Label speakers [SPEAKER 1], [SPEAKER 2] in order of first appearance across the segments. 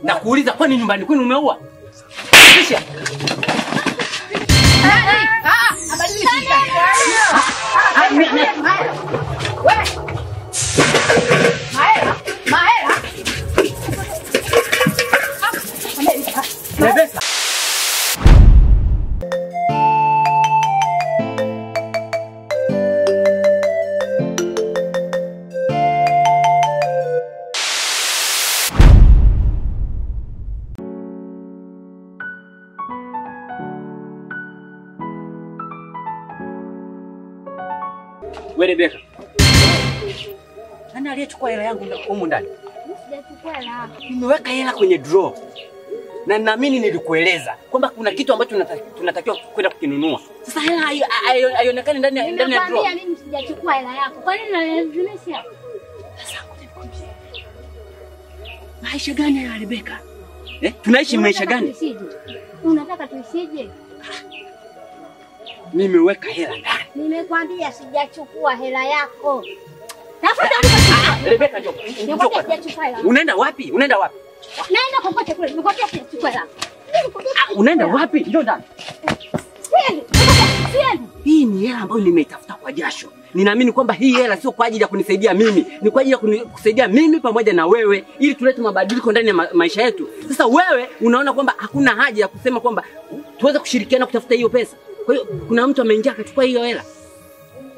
[SPEAKER 1] Nakuuliza kwani nyumbani kwenu umeua? Kisha.
[SPEAKER 2] Mahela.
[SPEAKER 1] Rebeka. Wewe Rebeka. Nani aliyechukua hela yangu humu ndani?
[SPEAKER 3] Sijachukua hela.
[SPEAKER 1] Nimeweka hela kwenye drawer. Na naamini nilikueleza kwamba kuna kitu ambacho tunatakiwa kwenda kukinunua. Sasa hela haionekani ndani ya drawer.
[SPEAKER 3] Nimekwambia mimi sijachukua hela yako. Kwa nini unanilazimisha?
[SPEAKER 1] Sasa ngoja nikwambie. Maisha gani haya Rebeka? Eh? Tunaishi maisha gani?
[SPEAKER 3] Unataka tuishije?
[SPEAKER 1] Nimeweka hela ndani.
[SPEAKER 3] Nimekwambia sijachukua hela yako. Tafuta ulipochukua.
[SPEAKER 1] Rebeka njoo. Unaenda wapi? Unaenda wapi?
[SPEAKER 3] Naenda kokote kule. Nimekwambia sijachukua hela.
[SPEAKER 1] Unaenda wapi? Njoo ndani.
[SPEAKER 3] Siendi. Siendi.
[SPEAKER 1] Hii ni hela ambayo nimeitafuta kwa jasho. Ninaamini kwamba hii hela sio kwa ajili ya kunisaidia mimi, ni kwa ajili ya kusaidia mimi pamoja na wewe ili tulete mabadiliko ndani ya maisha yetu. Sasa wewe unaona kwamba hakuna haja ya kusema kwamba tuweze kushirikiana kutafuta hiyo pesa. Kwa hiyo kuna mtu ameingia akachukua hiyo hela.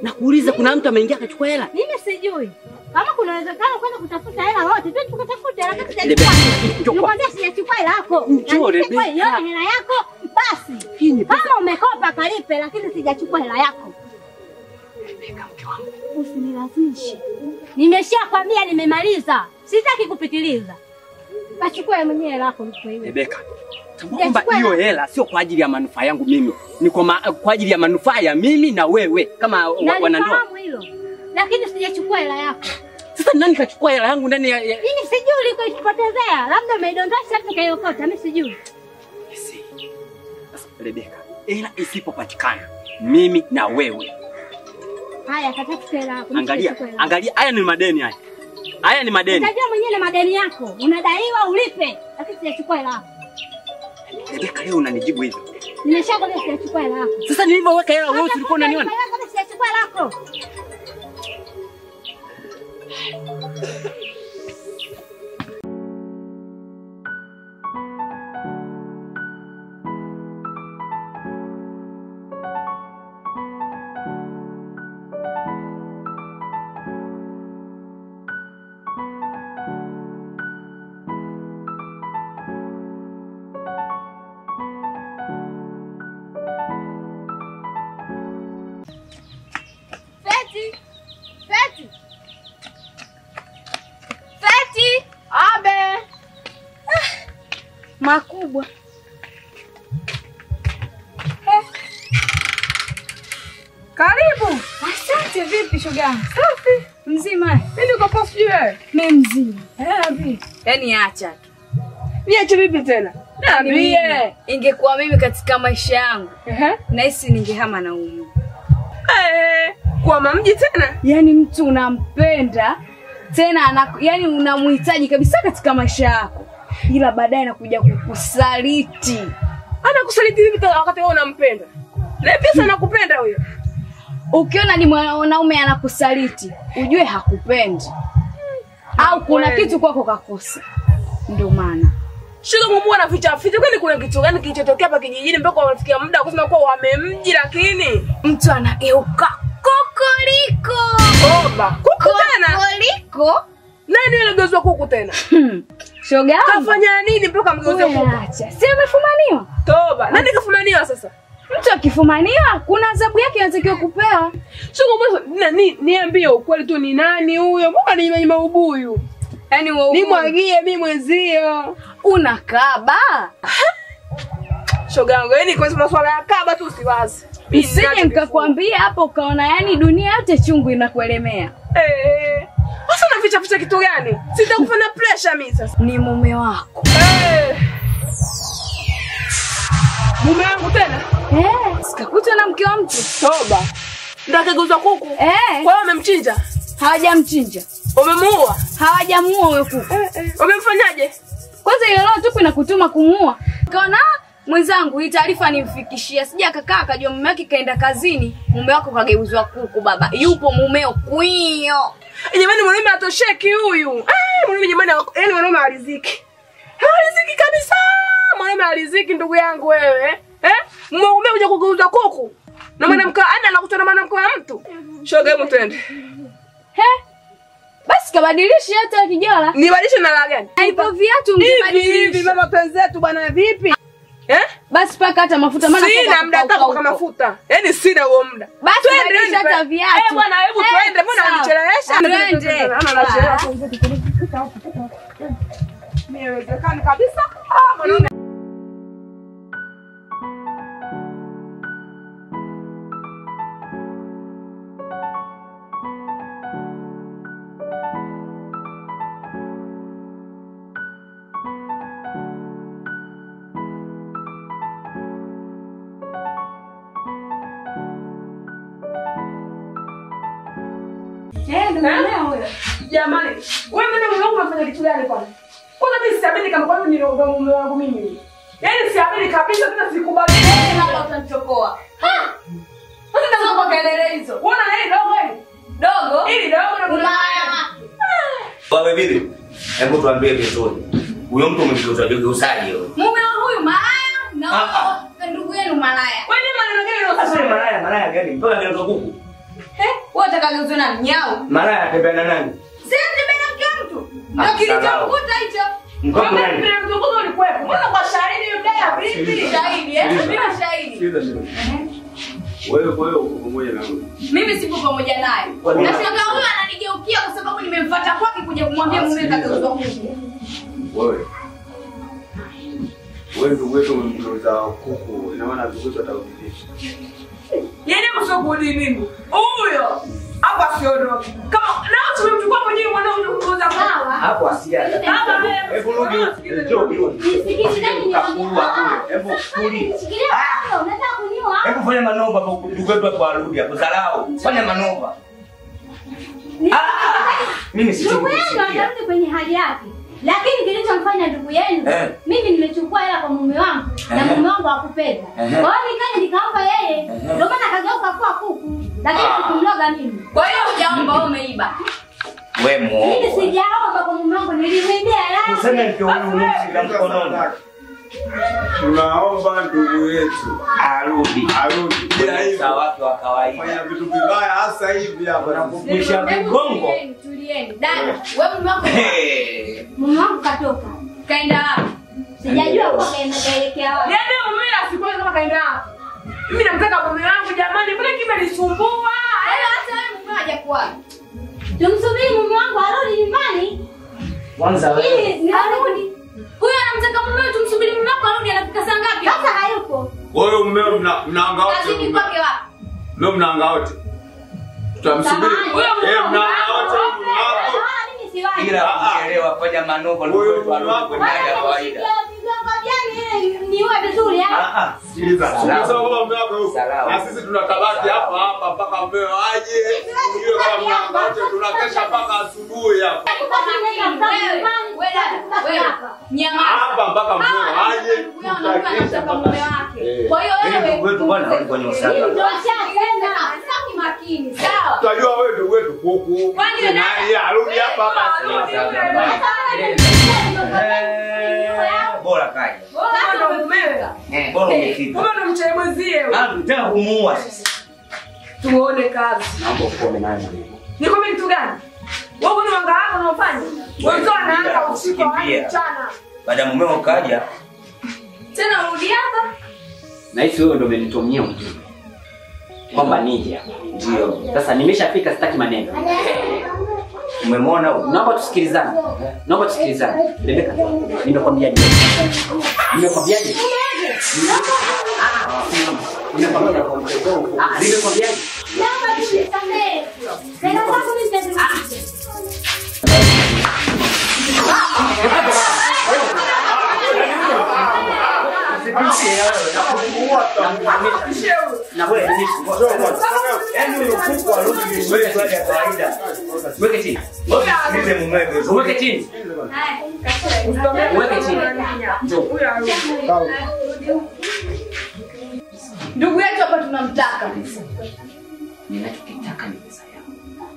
[SPEAKER 1] Nakuuliza, kuna mtu ameingia akachukua hela?
[SPEAKER 3] Mimi sijui. Kama kuna uwezekano kwenda kutafuta hela wote, twende tukatafute hela kati sijachukua. Nikwambia sijachukua hela yako.
[SPEAKER 1] Njoo Rebeka.
[SPEAKER 3] Hiyo hela yako basi. Kama umekopa kalipe, lakini sijachukua hela yako.
[SPEAKER 1] Rebeka mke wangu.
[SPEAKER 3] Usinilazimishe. Nimeshakwambia nimemaliza. Sitaki kupitiliza. Kachukua mwenyewe hela yako mtu wewe.
[SPEAKER 1] Rebeka. Kwamba hiyo hela sio kwa ajili ya manufaa yangu mimi. Ni kwa ajili ya manufaa ya mimi na wewe kama wanandoa.
[SPEAKER 3] Nalifahamu hilo. Lakini sijachukua hela yako.
[SPEAKER 1] Sasa nani kachukua hela yangu ndani ya
[SPEAKER 3] Mimi sijui ulikoipotezea. Labda umeidondosha hapo kaiokota, mimi sijui.
[SPEAKER 1] Sasa Rebeka, hela isipopatikana mimi na wewe.
[SPEAKER 3] Haya, katafuta hela yako.
[SPEAKER 1] Angalia, angalia, haya ni madeni haya. Haya ni madeni.
[SPEAKER 3] Utajua mwenyewe na madeni yako. Unadaiwa ulipe, lakini sijachukua hela yako.
[SPEAKER 1] Rebeka, leo unanijibu hivyo.
[SPEAKER 3] Nimeshakwambia sijachukua hela yako.
[SPEAKER 1] Sasa nilivyoweka hela wewe ulikuwa unaniona?
[SPEAKER 3] Sijachukua hela yako.
[SPEAKER 2] Makubwa.
[SPEAKER 4] Karibu.
[SPEAKER 2] Asante. Vipi shoga?
[SPEAKER 4] Safi.
[SPEAKER 2] Mzima?
[SPEAKER 4] Mimi niko poa, sijui wewe.
[SPEAKER 2] Mimi mzima.
[SPEAKER 4] Eh,
[SPEAKER 2] yaani acha tu.
[SPEAKER 4] Niache vipi tena? Niambie.
[SPEAKER 2] Ingekuwa mimi katika maisha yangu, nahisi ningehama na umu.
[SPEAKER 4] Kwa mji tena?
[SPEAKER 2] Yaani mtu unampenda tena yaani unamhitaji kabisa katika maisha yako. Ila baadaye anakuja kukusaliti.
[SPEAKER 4] Anakusaliti vipi wakati wewe unampenda? Na pesa anakupenda huyo.
[SPEAKER 2] Ukiona ni mwanaume anakusaliti, ujue hakupendi. Au kuna kitu kwako kakosa. Ndio maana.
[SPEAKER 4] Shida mumu anaficha ficha, kwani kuna kitu gani kilichotokea hapa kijijini mpaka wamefikia muda kusema kuwa wamemji, lakini
[SPEAKER 2] mtu anageuka kokoliko.
[SPEAKER 4] Oba, kuku tena.
[SPEAKER 2] Kokoliko?
[SPEAKER 4] Nani yule geuzwa kuku tena?
[SPEAKER 2] Shoga.
[SPEAKER 4] Kafanya nini mpaka mgeuze kuku?
[SPEAKER 2] Acha. Si amefumaniwa?
[SPEAKER 4] Toba. Nani kafumaniwa sasa?
[SPEAKER 2] Mtu akifumaniwa kuna adhabu yake anatakiwa kupewa.
[SPEAKER 4] Shoga, nani niambie ukweli tu ni nani huyo? Mbona ni maubuyu?
[SPEAKER 2] Yaani wewe
[SPEAKER 4] nimwagie mimi mwenzio.
[SPEAKER 2] Unakaba?
[SPEAKER 4] Shoga yangu, yaani kwa masuala ya kaba tu usiwaze.
[SPEAKER 2] Nisije nikakwambia hapo ukaona yani dunia yote chungu inakuelemea.
[SPEAKER 4] Eh. Sasa unaficha ficha kitu gani? Sitakufanya pressure mimi sasa.
[SPEAKER 2] Ni mume wako.
[SPEAKER 4] Eh. Mume wangu tena?
[SPEAKER 2] Eh, sikakuta na mke wa mtu.
[SPEAKER 4] Toba. Ndio akageuzwa kuku.
[SPEAKER 2] Eh.
[SPEAKER 4] Kwa hiyo amemchinja?
[SPEAKER 2] Hawajamchinja.
[SPEAKER 4] Umemuua?
[SPEAKER 2] Hawajamuua huyo kuku.
[SPEAKER 4] Wamemfanyaje?
[SPEAKER 2] Kwanza ile roho tupu inakutuma kumuua. Kaona mwenzangu hii taarifa nimfikishia. Sija akakaa akajua mume wake kaenda kazini, mume wako kageuzwa kuku baba. Yupo mumeo kwio.
[SPEAKER 4] Jamani mwanaume atosheki huyu. Mwanaume jamani, yaani mwanaume aliziki. Haliziki kabisa. Mwanaume aliziki ndugu yangu wewe. Mume kuja kugeuza kuku. Na mwanamke ana anakuta na mwanamke wa mtu. Shoga hebu twende.
[SPEAKER 2] He? Basi kabadilishe hata kijola.
[SPEAKER 4] Nibadilishe na la gani?
[SPEAKER 2] Haipo viatu mkibadilisha.
[SPEAKER 4] Hivi mama penzetu bwana vipi?
[SPEAKER 2] Basi paka hata mafuta maana
[SPEAKER 4] sina muda hata kupaka mafuta. Yaani sina huo muda.
[SPEAKER 2] Basi twende hata viatu.
[SPEAKER 4] Bwana hebu twende, mbona unanichelewesha?
[SPEAKER 2] Twende.
[SPEAKER 4] Ana anachelewesha. Niwezekani kabisa. Mwanaume. Jamani, wewe mbona mume wangu unafanya kitu gani kwani? Kwanza mimi siamini kama kwani ni mume wangu mimi. Yaani siamini kabisa tena sikubali.
[SPEAKER 2] Baba utanichokoa. Ha! Sasa ndio kwa kelele hizo.
[SPEAKER 4] Unaona hili dogo hili?
[SPEAKER 2] Dogo?
[SPEAKER 4] Hili dogo na
[SPEAKER 5] wewe vipi? Hebu tuambie vizuri. Huyo mtu umemgeuza geuzaje huyo?
[SPEAKER 2] Mume wa huyu malaya na ndugu yenu malaya.
[SPEAKER 4] Wewe ni maneno gani unasema?
[SPEAKER 5] Malaya, malaya gani? Mpaka geuza kuku.
[SPEAKER 2] Wewe utakageuzwa na mnyao.
[SPEAKER 5] Malaya atembea na nani?
[SPEAKER 2] Si atembea na mke mtu. Ndio kilichomkuta hicho.
[SPEAKER 5] Mkoko nani?
[SPEAKER 4] Mkoko ulikuwepo. Mbona kwa shahidi yule dada vipi?
[SPEAKER 2] Shahidi Mimi shahidi.
[SPEAKER 6] Wewe kwa hiyo uko pamoja na huyu?
[SPEAKER 2] Mimi sipo pamoja naye. Nashangaa huyu ananigeukia kwa sababu nimemfuata kwake kuja kumwambia mume kageuzwa kuku.
[SPEAKER 6] Wewe. Wewe ndugu wetu umemgeuza kuku, ina maana ndugu wetu atakufikisha.
[SPEAKER 4] Yeye msogodi mimi. Huyo hapa siondoki. Kama nao tumemchukua mwenyewe mwanao kuuza hawa.
[SPEAKER 5] Hapo asiaje.
[SPEAKER 6] Hebu rudi njoo rudi.
[SPEAKER 3] Nisikilize
[SPEAKER 5] Hebu kuli.
[SPEAKER 3] Unataka kuniua?
[SPEAKER 5] Hebu fanya manova hapo ndugu wetu hapo arudi hapo dharau. Fanya manova. Mimi sitaki kusikia.
[SPEAKER 3] Ndugu kwenye hali yake. Lakini kilichomfanya ndugu yenu, mimi nimechukua hela kwa mume wangu na mume wangu hakupenda. Kwa hiyo nikaja nikaomba yeye, ndio maana akageuka kuwa kuku, lakini sikumloga mimi.
[SPEAKER 2] Kwa hiyo hujaomba wewe umeiba.
[SPEAKER 5] Wewe muongo.
[SPEAKER 3] Mimi sijaomba kwa mume wangu, nilimwibia hela.
[SPEAKER 5] Useme mke wangu nusu la mkononi.
[SPEAKER 6] Tunaomba ndugu yetu
[SPEAKER 5] arudi.
[SPEAKER 6] Arudi. Bila hivyo
[SPEAKER 5] wake wa kawaida.
[SPEAKER 6] Fanya vitu vibaya hasa hivi hapa
[SPEAKER 5] nakukwisha mgongo.
[SPEAKER 2] Tulieni. Dada, wewe mume wako.
[SPEAKER 3] Mume wangu katoka.
[SPEAKER 2] Kaenda wapi?
[SPEAKER 3] Sijajua kwa kaelekea wapi.
[SPEAKER 4] Niambie mume asikuone kama kaenda wapi. Mimi namtaka mume wangu jamani, mbona kimenisumbua?
[SPEAKER 2] Hata wewe mume hajakuwa.
[SPEAKER 3] Tumsubiri mume wangu arudi nyumbani.
[SPEAKER 1] Kwanza wewe.
[SPEAKER 2] Arudi. Huyo anamtaka mume wetu, tumsubiri mume wako arudi, anafika saa ngapi?
[SPEAKER 3] Sasa hayupo.
[SPEAKER 6] Wewe mume mnaanga wote.
[SPEAKER 2] Kazini kwake wapi?
[SPEAKER 6] Leo mnaanga wote. Tutamsubiri.
[SPEAKER 4] Wewe
[SPEAKER 6] mnaanga wote mume wako.
[SPEAKER 3] Mimi siwahi.
[SPEAKER 5] Ila kuelewa fanya manova ndio arudi kwenye hali ya kawaida.
[SPEAKER 3] Niwe vizuri
[SPEAKER 6] Sikiliza. Sasa kama mume wako yuko na sisi tunatabaki hapa hapa mpaka mume aje. Ndio kama mnaanga wote tunakesha mpaka asubuhi hapa.
[SPEAKER 2] Wewe nyama
[SPEAKER 6] hapa mpaka mume aje.
[SPEAKER 2] Tutakesha mume wake. Kwa hiyo wewe
[SPEAKER 5] wetu bwana hapo kwenye usalama.
[SPEAKER 2] Ndio shasema. Sasa makini, sawa?
[SPEAKER 6] Tutajua wewe ndio wetu kuku. Nani arudi hapa hapa.
[SPEAKER 5] Bora kaja.
[SPEAKER 4] Bora ndo mumewe.
[SPEAKER 5] Bora umefika.
[SPEAKER 4] Bora ndo mchemwezie wewe.
[SPEAKER 5] Nataka kumuua sasa.
[SPEAKER 4] Tuone kazi.
[SPEAKER 1] Naomba ukome naye maneno.
[SPEAKER 4] Nikome kitu gani? Wewe kuna manga yako unaofanya? Wewe mtu anaanza usiku hadi mchana.
[SPEAKER 5] Baada ya mumeo kaja.
[SPEAKER 2] Tena urudi hapa.
[SPEAKER 1] Na hisi wewe ndio umenitumia ujumbe kwamba nije hapa.
[SPEAKER 5] Ndio.
[SPEAKER 1] Sasa nimeshafika, sitaki maneno.
[SPEAKER 5] Umemwona huyo?
[SPEAKER 1] Naomba tusikilizane. Naomba tusikilizane. Rebeka, nimekwambiaje? Nimekwambiaje? Nimekwambiaje?
[SPEAKER 3] Naomba tusamehe. Tena sasa mimi nitakurudisha.
[SPEAKER 1] Na wewe
[SPEAKER 5] yaani huyo kuku arudi vizuri kwa kawaida.
[SPEAKER 1] Weke chini. Weke chini. Weke chini. Njoo.
[SPEAKER 2] Ndugu yetu hapa tunamtaka.
[SPEAKER 1] Ninachokitaka ni pesa yangu.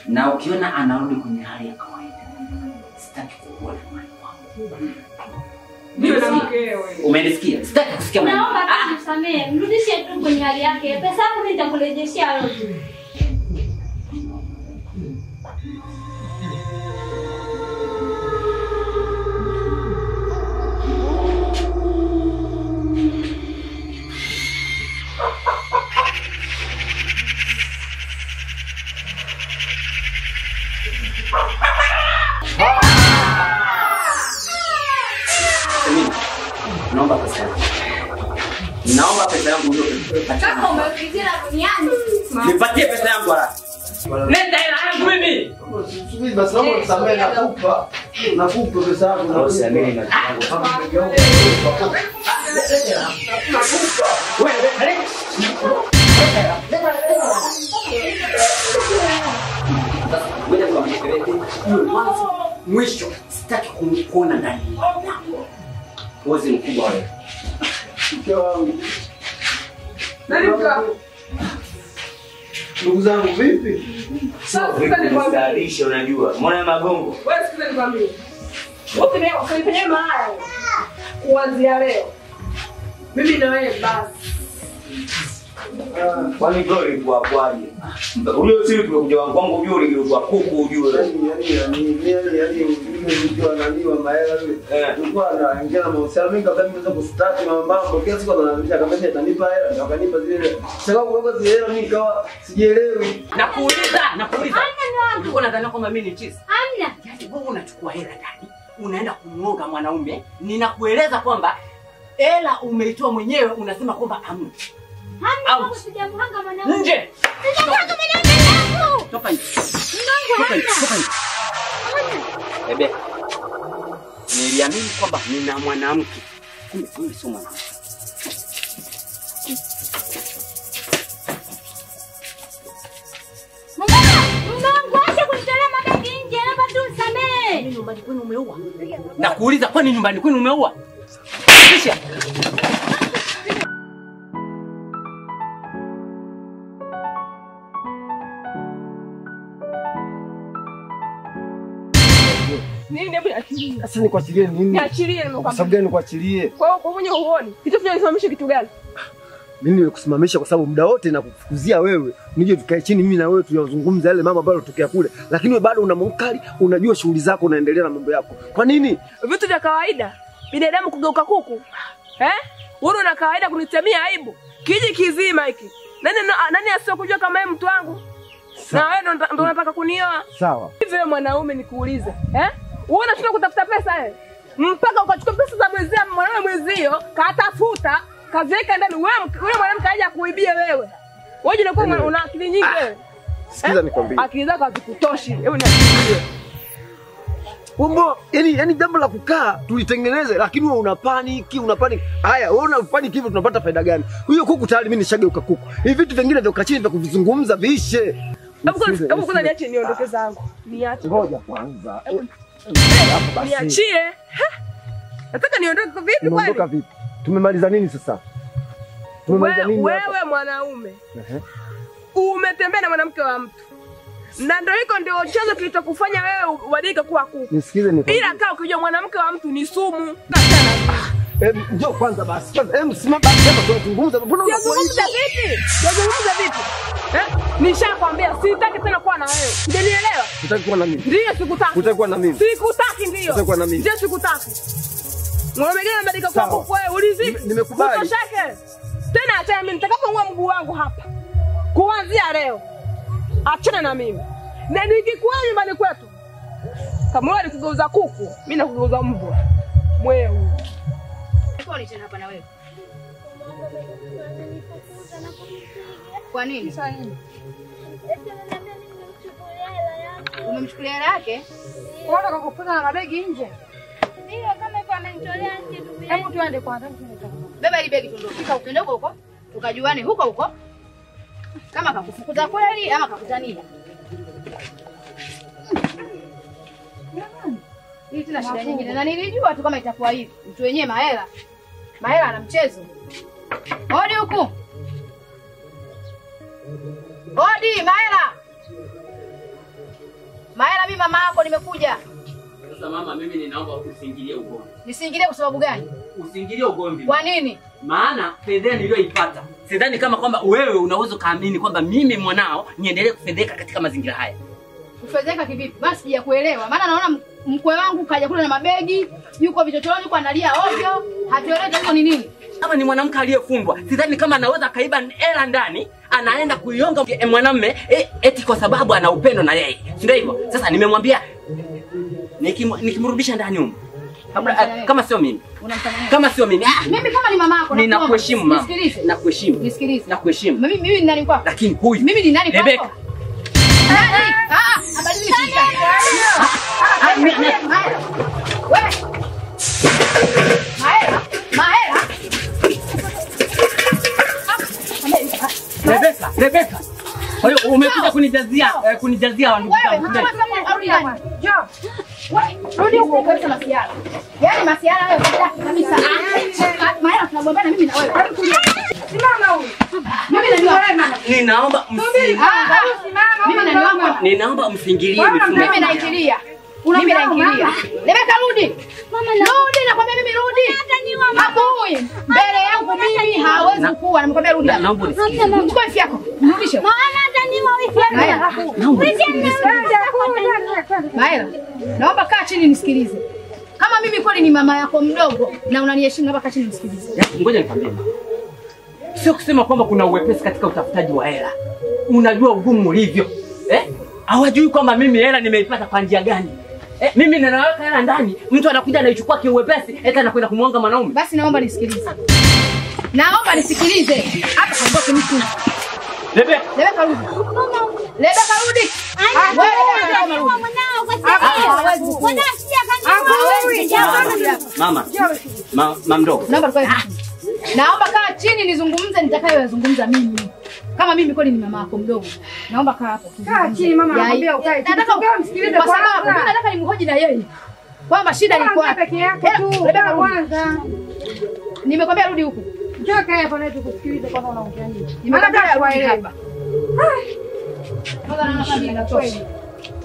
[SPEAKER 1] Na ukiona anarudi kwenye hali ya kawaida, sitaki kukuona nyumbani kwangu.
[SPEAKER 4] Mimi na mkewe.
[SPEAKER 1] Umenisikia? Sitaki kusikia maneno.
[SPEAKER 3] Naomba unisamehe, mrudishie tu kwenye hali yake. Pesa yangu mimi nitakurejeshea yote.
[SPEAKER 1] Naomba pesa yangu. Naomba pesa yangu hiyo.
[SPEAKER 2] Kaka umefikiria duniani.
[SPEAKER 1] Nipatie pesa yangu haraka. Nenda hela yangu mimi.
[SPEAKER 7] Subiri basi, naomba unisamehe, nakupa. Nakupa pesa yangu.
[SPEAKER 5] Usiamini na yangu. Kama nimegeuka.
[SPEAKER 7] Nakupa.
[SPEAKER 1] Wewe mwisho sitaki kuona ndani. Wozi mkubwa wewe.
[SPEAKER 7] Mke wangu.
[SPEAKER 4] Nani mke wako?
[SPEAKER 7] Ndugu zangu vipi?
[SPEAKER 4] Sasa nikwambie.
[SPEAKER 5] Unajua. Mbona magongo?
[SPEAKER 4] Wewe sikiza nikwambie. Wewe ukinifanyia mabaya kuanzia leo. Mimi na wewe basi.
[SPEAKER 5] Kwani glory kwa kwaje? Unajua sisi tumekuja kwangu unajua uligeuka kuku unajua.
[SPEAKER 7] Yaani nimejua nani wa mahela yule. Nilikuwa naingia na mahusiano mimi kabla nimeweza kustaki mambo kila siku ananiambia kama atanipa hela ndio akanipa zile. Sababu kwa zile hela mimi nikawa sijielewi.
[SPEAKER 1] Nakuuliza. Ulikuwa unadhani kwamba mimi ni chizi?
[SPEAKER 3] Hamna.
[SPEAKER 1] Yaani wewe unachukua hela ndani, unaenda kumuoga mwanaume, ninakueleza kwamba hela umeitoa mwenyewe unasema kwamba hamna.
[SPEAKER 3] Hamna, sijamhanga mwanaume.
[SPEAKER 1] Nje.
[SPEAKER 3] Sijamhanga mwanaume.
[SPEAKER 1] Toka nje. Toka nje. Toka nje. Bebe. Niliamini kwamba nina mwanamke. Kumbe wewe sio mwanamke.
[SPEAKER 3] Mungu, acha kunitolea mabegi nje, naomba tu unisamehe.
[SPEAKER 1] Mimi nyumbani kwenu umeua. Nakuuliza kwani nyumbani kwenu umeua? Kisha.
[SPEAKER 4] Nini hebu niachilie.
[SPEAKER 7] Sasa nikuachilie nini?
[SPEAKER 4] Niachilie nimekwambia.
[SPEAKER 7] Kwa sababu gani nikuachilie?
[SPEAKER 4] Kwa hiyo kwa mwenye huoni. Kitu kinachosimamisha kitu gani?
[SPEAKER 7] Mimi nimekusimamisha kwa sababu muda wote nakufukuzia wewe. Nije tukae chini mimi na wewe tuyazungumze yale mambo ambayo yalitokea kule. Lakini wewe bado una mkali, unajua shughuli zako, unaendelea na mambo yako. Kwa nini?
[SPEAKER 4] Vitu vya kawaida. Binadamu kugeuka kuku. Eh? Wewe una kawaida kunitemia aibu. Kiji kizima hiki. Nani asiyokujua kama yeye mtu wangu? Na wewe ndo unataka kunioa?
[SPEAKER 7] Sawa.
[SPEAKER 4] Hivi wewe mwanaume nikuulize, eh? Wewe unashinda kutafuta pesa eh? Mpaka ukachukua pesa za mwenzio, mwanaume mwenzio, katafuta, kaziweka ndani. Wewe yule mwanamke aje akuibie wewe. Wewe unakuwa una akili nyingi wewe.
[SPEAKER 7] Sikiza nikwambie.
[SPEAKER 4] Akili zako hazikutoshi. Hebu niachilie.
[SPEAKER 7] Umbo, yani jambo la kukaa tulitengeneze, lakini wewe una panic. Haya, wewe una panic hivyo tunapata faida gani? Huyo kuku tayari mimi nishageuka kuku. Hivi vitu vingine vya kukaa chini vya kuvizungumza viishe.
[SPEAKER 4] Hebu kwanza niache niondoke zangu. Niache.
[SPEAKER 7] Ngoja kwanza.
[SPEAKER 4] Niachie. Nataka niondoke vipi kwani?
[SPEAKER 7] Unaondoka vipi? Tumemaliza nini sasa? Tumemaliza nini?
[SPEAKER 4] Wewe mwanaume. Umetembea na mwanamke wa mtu. Na ndio hiko ndio chanzo kilichokufanya wewe ubadilike kuwa kuku.
[SPEAKER 7] Nisikize nikwambie.
[SPEAKER 4] Ila kaa ukijua mwanamke wa mtu ni sumu.
[SPEAKER 7] Njoo kwanza basi. Kwanza simama basi hapa tunazungumza. Mbona
[SPEAKER 4] unazungumza vipi? Unazungumza vipi? Nishakwambia sitaki tena kuwa na wewe. Unanielewa?
[SPEAKER 7] Hutaki kuwa na mimi?
[SPEAKER 4] Ndio sikutaki.
[SPEAKER 7] Hutaki kuwa na mimi?
[SPEAKER 4] Sikutaki ndio.
[SPEAKER 7] Hutaki kuwa na mimi?
[SPEAKER 4] Ndio sikutaki. Mwanaume gani anabadilika kuwa kuku wewe? Uliziki.
[SPEAKER 7] Nimekubali.
[SPEAKER 4] Utosheke. Tena acha mimi nitakapoungua mguu wangu hapa. Kuanzia leo. Achana na mimi. Na nikikuwa nyumbani kwetu. Kama wewe alikugeuza kuku, mimi nakugeuza mbwa. Mweu.
[SPEAKER 2] Kwa nini tena hapa na wewe? Kwa nini? Umemchukulia hela yake?
[SPEAKER 4] Unataka kukufuza na mabegi nje?
[SPEAKER 3] Ndio, kama hivyo amenitolea nje ndugu
[SPEAKER 8] Hebu tuende kwanza.
[SPEAKER 2] Beba ile begi tuondoke. Fika ukienda huko huko, tukajuane huko huko. Kama kakufukuza kweli ama kakutania. Hii tena shida nyingine. Na nilijua tu kama itakuwa hivi. Mtu wenyewe mahela. Mahela ana mchezo. Hodi huku. Hodi Mahela. Mahela, mimi mama yako nimekuja.
[SPEAKER 1] Sasa mama, mimi ninaomba usiingilie ugomvi.
[SPEAKER 2] Nisiingilie kwa sababu gani?
[SPEAKER 1] Usiingilie ugomvi.
[SPEAKER 2] Kwa nini?
[SPEAKER 1] Maana fedha niliyoipata, sidhani kama kwamba wewe unaweza kaamini kwamba mimi mwanao niendelee kufedheka katika mazingira haya.
[SPEAKER 2] Kufedheka kivipi? Basi sijakuelewa. Maana naona mkwe wangu kaja kule na mabegi, yuko vichochoroni yuko analia ovyo, hatuelewi tatizo ni nini.
[SPEAKER 1] Kama ni mwanamke aliyefungwa, sidhani kama anaweza kaiba hela ndani, anaenda kuionga mwanamume eti kwa sababu ana upendo na yeye. Si ndio hivyo? Sasa nimemwambia nikimrudisha ndani huko. Kama sio mimi. Kama sio mimi.
[SPEAKER 2] Mimi kama ni mama yako
[SPEAKER 1] ninakuheshimu mama.
[SPEAKER 2] Nisikilize.
[SPEAKER 1] Nakuheshimu.
[SPEAKER 2] Nisikilize.
[SPEAKER 1] Nakuheshimu.
[SPEAKER 2] Mimi ni nani kwako?
[SPEAKER 1] Lakini huyu.
[SPEAKER 2] Mimi ni nani kwako?
[SPEAKER 1] Rebeka.
[SPEAKER 2] Nani? Abadili shida. Wewe. Mahela. Mahela.
[SPEAKER 1] Rebeka, Rebeka. Kwa hiyo umekuja kunijazia wandugu zangu.
[SPEAKER 2] Wewe, njoo. Rudi huko kabisa masiara. Yaani masiara wewe hutaki kabisa. Mahela tunagombana mimi na wewe.
[SPEAKER 4] Simama huyu.
[SPEAKER 2] Mimi najua wewe mama.
[SPEAKER 1] Ninaomba msingilie.
[SPEAKER 2] Mimi najua.
[SPEAKER 1] Ninaomba msingilie mifumo.
[SPEAKER 2] Mimi naingilia. Mimi naingilia. Rebeka rudi.
[SPEAKER 3] Mama
[SPEAKER 2] rudi, nakwambia mimi rudi. Hakui. Mbele yangu mimi hawezi kuwa. Nakwambia rudi.
[SPEAKER 1] Naomba nisikilize.
[SPEAKER 2] Chukua wifi yako. Mrudishe.
[SPEAKER 3] Mama ataniua wifi yangu.
[SPEAKER 2] Maela, naomba kaa chini nisikilize. Kama mimi kweli ni mama yako mdogo na unaniheshimu, naomba kaa chini nisikilize.
[SPEAKER 1] Ngoja nikwambie. Sio kusema kwamba kuna uwepesi katika utafutaji wa hela. Unajua ugumu ulivyo. Hawajui kwamba mimi hela nimeipata kwa njia gani. Mimi ninaweka hela ndani, mtu anakuja anaichukua kiuwepesi, eti anakwenda kumwonga mwanaume.
[SPEAKER 2] Basi naomba nisikilize. Naomba nisikilize. Hapa haondoki mtu.
[SPEAKER 1] Rebeka.
[SPEAKER 2] Rebeka rudi. Rebeka rudi.
[SPEAKER 1] Mama. Mama mdogo.
[SPEAKER 2] Naomba tukae. Naomba kaa chini nizungumze nitakayoyazungumza mimi. Kama mimi kweli ni mama yako mdogo. Naomba kaa hapo.
[SPEAKER 4] Kaa chini mama, nakwambia ukae chini.
[SPEAKER 2] Nataka umsikilize kwa sababu mimi nataka nimhoji na yeye. Kwamba shida ni kwa
[SPEAKER 4] peke yako tu.
[SPEAKER 2] Rebeka
[SPEAKER 4] kwanza.
[SPEAKER 2] Nimekwambia rudi huku.
[SPEAKER 4] Njoo kae hapa na tukusikilize kwanza unaongea nini.
[SPEAKER 2] Nimekwambia rudi hapa. Kwanza naona kama inatosha.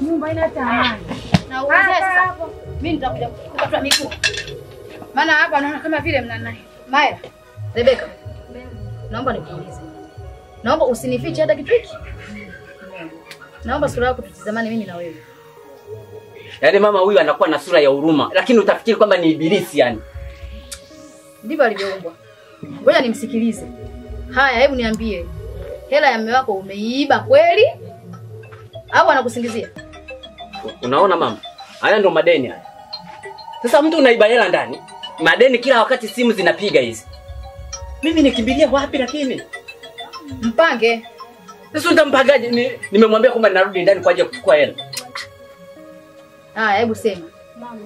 [SPEAKER 4] Nyumba ina thamani.
[SPEAKER 2] Na uwezesa. Mimi nitakuja kukata miguu. Maana hapa naona kama vile mna naye. Maya, Rebeka. Naomba nikuulize. Naomba usinifiche hata kitu hiki. Naomba sura yako tutizamane mimi na wewe.
[SPEAKER 1] Yaani mama huyu anakuwa na sura ya huruma, lakini utafikiri kwamba ni ibilisi yani.
[SPEAKER 2] Ndivyo alivyoumbwa. Ngoja nimsikilize. Haya, hebu niambie. Hela ya mume wako umeiiba kweli? Au anakusingizia?
[SPEAKER 1] Unaona mama? Haya ndo madeni haya. Sasa mtu unaiba hela ndani, madeni kila wakati simu zinapiga hizi. Mimi nikimbilia wapi lakini?
[SPEAKER 2] Mpange.
[SPEAKER 1] Sasa nitampangaje? Nimemwambia kwamba ninarudi ndani kwa ajili ya kuchukua hela.
[SPEAKER 2] Ah, hebu sema.
[SPEAKER 3] Mama.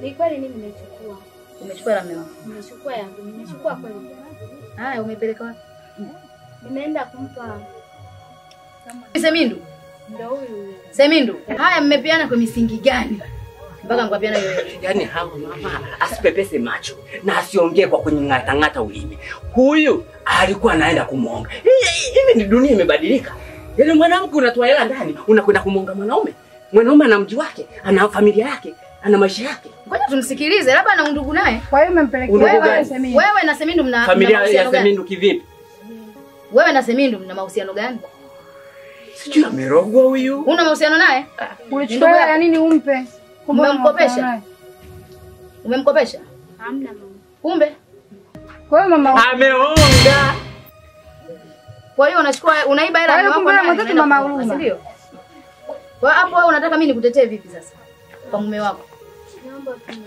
[SPEAKER 3] Ni kweli mimi nimechukua.
[SPEAKER 2] Umechukua hela mume wangu?
[SPEAKER 3] Nimechukua yangu, nimechukua kweli.
[SPEAKER 2] Haya, umepeleka wapi?
[SPEAKER 3] Nimeenda kumpa
[SPEAKER 2] Semindu.
[SPEAKER 3] Ndio huyu.
[SPEAKER 2] Semindu. Haya, mmepeana kwa misingi gani? Mpaka mkapeana hiyo.
[SPEAKER 1] Yaani hawa mama asipepese macho na asiongee kwa kunyang'ata ng'ata ulimi. Huyu alikuwa anaenda kumuonga. Hivi ni dunia imebadilika. Yaani mwanamke unatoa hela ndani, unakwenda kumuonga mwanaume. Mwanaume ana mji wake, ana familia yake, ana maisha yake.
[SPEAKER 2] Ngoja tumsikilize, labda ana undugu naye.
[SPEAKER 4] Kwa hiyo umempelekea wewe Semindu.
[SPEAKER 2] Wewe na Semindu mna
[SPEAKER 1] familia ya Semindu kivipi?
[SPEAKER 2] Wewe na Semindu mna mahusiano gani?
[SPEAKER 1] Sijui amerogwa huyu.
[SPEAKER 2] Una mahusiano naye?
[SPEAKER 4] Ulichukua ya nini umpe?
[SPEAKER 2] Umemkopesha? Umemkopesha?
[SPEAKER 3] Hamna mama.
[SPEAKER 2] Kumbe?
[SPEAKER 4] Kwa hiyo mama
[SPEAKER 1] ameonga.
[SPEAKER 2] Kwa hiyo unachukua unaiba hela ya wako
[SPEAKER 4] na mama huruma.
[SPEAKER 2] Ndio. Kwa hapo wewe unataka mimi nikutetee vipi sasa? Kwa mume wako.
[SPEAKER 3] Naomba tu.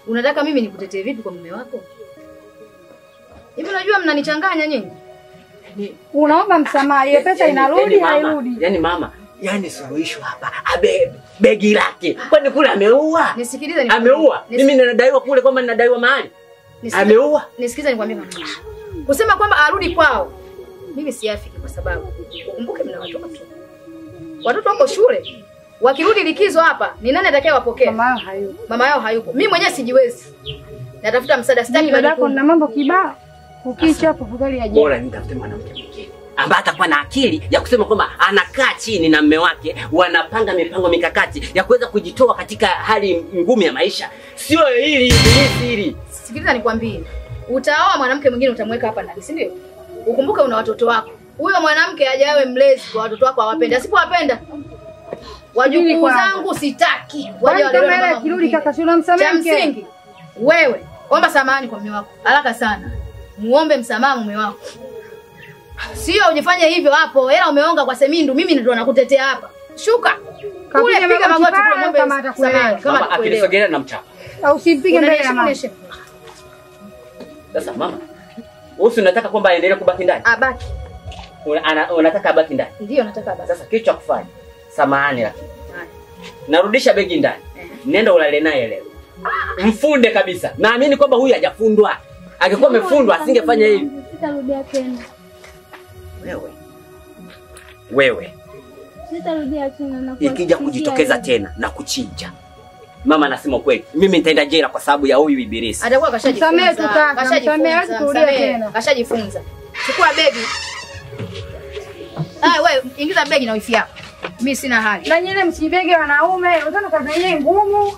[SPEAKER 2] Unataka mimi nikutetee vipi kwa mume wako? Hivi unajua mnanichanganya nyinyi?
[SPEAKER 4] Unaomba msamaha, ile pesa inarudi hairudi.
[SPEAKER 1] Yaani mama, yaani suluhisho hapa. Abebe. Begi lake. Kwani kule ameua?
[SPEAKER 2] Nisikilize ni.
[SPEAKER 1] Ameua. Mimi ninadaiwa kule kwamba ninadaiwa mahali. Ameua.
[SPEAKER 2] Nisikilize nikwambie mama. Kusema kwamba arudi kwao. Mimi siafiki kwa sababu ukumbuke mna watoto. Watoto wako shule. Wakirudi likizo hapa, ni nani atakayewapokea?
[SPEAKER 8] Mama yao hayupo.
[SPEAKER 2] Mama yao hayupo. Mimi mwenyewe sijiwezi. Natafuta msaada, sitaki
[SPEAKER 8] majukumu. Na mambo kibao. Ukicha hapo fukari ya jela.
[SPEAKER 1] Bora nitafute mwanamke mwingine ambaye atakuwa na akili ya kusema kwamba anakaa chini na mume wake, wanapanga mipango mikakati ya kuweza kujitoa katika hali ngumu ya maisha. Sio hili ibilisi hili.
[SPEAKER 2] Sikiliza nikwambie. Utaoa mwanamke mwingine utamweka hapa ndani, si ndio? Ukumbuke una watoto wako. Huyo mwanamke ajawe mlezi kwa watoto wako awapende. Asipowapenda wajukuu zangu sitaki.
[SPEAKER 8] Waje wale kirudi kaka, si unamsamehe
[SPEAKER 2] mke. Cha msingi wewe omba samahani kwa mume wako haraka sana. Muombe msamaha mume wako. Sio ujifanye hivyo hapo. Hela umeonga kwa Semindu, mimi ndio nakutetea hapa. Shuka. Kule piga magoti kule muombe msamaha.
[SPEAKER 1] Kama akinisogelea na mchapa.
[SPEAKER 8] Au usimpige mbele ya mama.
[SPEAKER 1] Sasa mama, wewe unataka kwamba aendelee kubaki ndani?
[SPEAKER 2] Abaki.
[SPEAKER 1] Unataka abaki ndani?
[SPEAKER 2] Ndio nataka abaki.
[SPEAKER 1] Sasa kitu cha kufanya, samahani lakini. Narudisha begi ndani. Nenda ulale naye leo. Mfunde kabisa. Naamini kwamba huyu hajafundwa. Angekuwa amefundwa asingefanya hivi.
[SPEAKER 3] Sitarudia tena.
[SPEAKER 1] Wewe.
[SPEAKER 3] Sitarudia tena na
[SPEAKER 1] ikija kujitokeza tena na kuchinja. Mama anasema kweli. Mimi nitaenda jela kwa sababu ya huyu ibilisi.
[SPEAKER 2] Atakuwa kashajifunza.
[SPEAKER 8] Msamehe tu kaka, msamehe kurudia tena.
[SPEAKER 2] Kashajifunza. Chukua begi. Ah, wewe ingiza begi na wifi yako. Mimi sina hali.
[SPEAKER 8] Na nyinyi msibege wanaume, utaona kazi yenyewe ngumu.